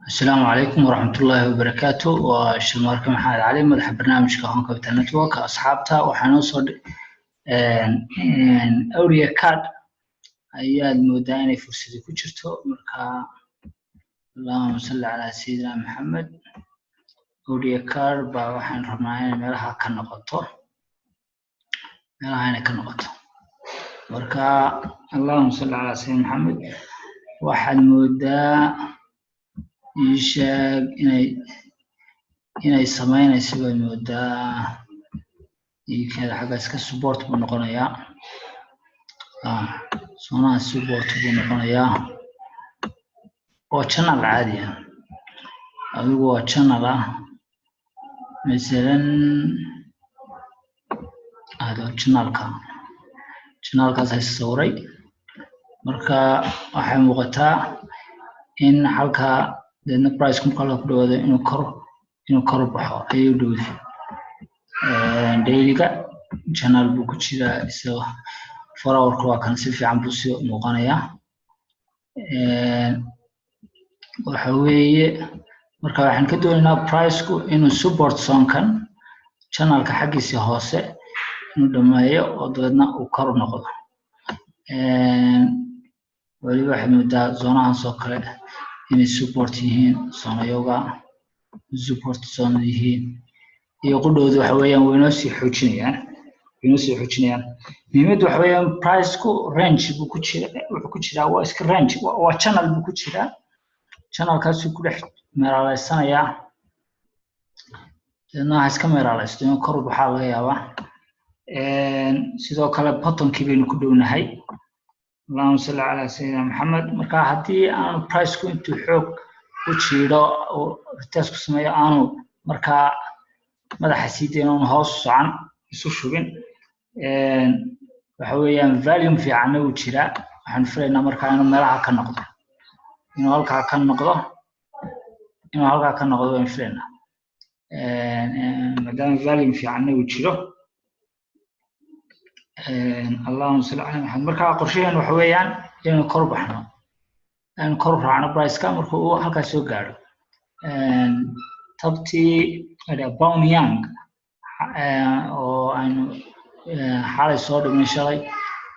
Asalaamu calaykum waraxmatullaahi wabarakaatu. Waa Shilmaarka Maxamed Cali, madaxa barnaamijka Home Capital Network. Asxaabta, waxaa noo soo AUD CAD ayaad moodaa inay fursadi ku jirto. Marka, allahuma salli calaa sayidina Maxamed, AUD CAD baa waxaan rabnaa inay meelaha ka noqoto, meelaha inay ka noqoto. Marka, allahuma salli calaa sayidina Maxamed, waxaad moodaa, ii sheeg, inay samaynayso baad moodaa. Ikeeda xagga iska support buu noqonayaa, zoneha support buu noqonayaa. Oo channel caadi ah, adigu waa channel ah, masalan ado channelkaas ay sawiray. Marka waxay muuqataa in halkaa deedna price marka halka ku dhawaado inuu kor baxo ayay u dhowdahay. Dailyga channel buu ku jiraa isaga. 4 hourka waa kan, si fiican buu sii muuqanayaa. Waxa weeye, marka waxaan ka doonaynaa priceku inuu support zonekan channelka xaggiisa hoose inuu dhameeyo oo dabeedna uu kor u noqdo. Weliba waxaad moodaa zonehaas oo kale inay support yihiin, zoneyaga support zone yihiin iyo qudhooda. Waxa weeyaan waynoo sii xoojinayaan. Muhiimaddu waxa weeyaan priceku range buu ku jira, wuxuu ku jiraa waa iska range, waa channel buu ku jiraa, channelkaasuu ku dhex meeraaleysanayaa. Deedna waxa iska meeraaleysto inuu kor u baxaa laga yaabaa. Sidoo kale bottomkii baynu ku dhownahay, allahuma salli calaa sayidina Maxamed. Marka haddii aanu priceku intuu xoog u jiidho oo retest ku sameeyo, aanu markaa madaxa sii dayn oonu hoos socon isu shubin, waxa weeyaan volume fiicanna wuu jiraa. Waxaanu filaynaa markaa inuu meelaha ka noqdo, inuu halkaa ka noqdo, inuu halkaa ka noqdo baynu filaynaa, maadaama volume fiicanna uu jiro. Allahuma salli cala Maxamed. Marka qorshaheenu waxa weeyaan inaynu kor u baxno, aynu kor u raacno priceka marka uu halkaas soo gaadho. Tabtii pound yen oo aynu xalay soo dhignay, shalay,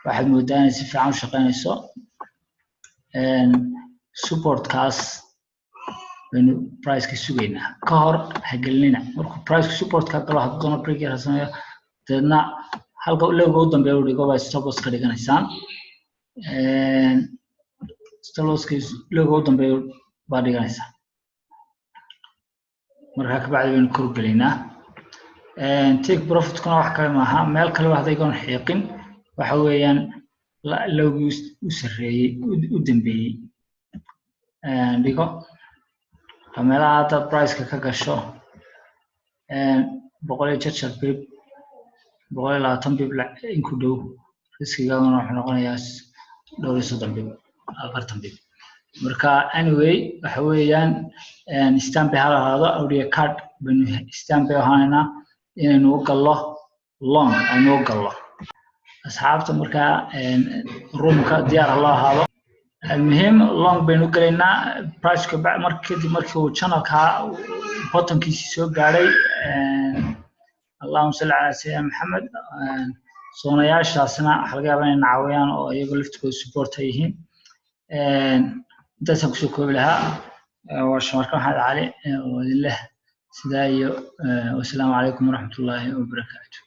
waxaad moodaa inay si fiican u shaqeynayso. Supportkaas baynu priceka sugaynaa. Ka hor ha gelinina. Markuu priceka supportka galo, hadduu doono break yar ha sameeyo, dabeedna halka lowga u dambeeya u dhigo baa stop loss ka dhiganaysaan. Stop losska lowga u dambeeya baa dhiganaysaa. Markaa kabacdi baynu kor gelaynaa. Take profitkuna wax kale maaha, meel kaleba haddaygoon xiiqin, waxa weeyaan lowgii u sarreeyey, u dambeeyey dhigo. Meelaha haddaad priceka ka gasho 100 iyo jarjar pip, 120 pip in ku dhow, riskigaaguna wuxuu noqonayaa dhowr iyo 30 pip, 40 pip. Marka anyway, waxa weeyaan standby ha lahaado. AUD CAD baynu standby ahaanaynaa inaynu u gallo long, aynu u gallo, asxaabta. Markaa roomka diyaar ha loo ahaado. Almuhim, long baynu gelaynaa priceka mar kadib markii uu channelka bottomkiisii soo gaadhay. Allahuma salli calaa sayidina Maxamed. Zoneyaashaasna waxa laga yaabaa inay nacaawiyaan oo iyagu laftigooda support ay yihiin. Intaasaan kusoo koobi lahaa. Waa Shamarka Maxamed Cali oo idin leh sidaa iyo wasalaamu calaykum waraxmatullaahi wabarakaatu.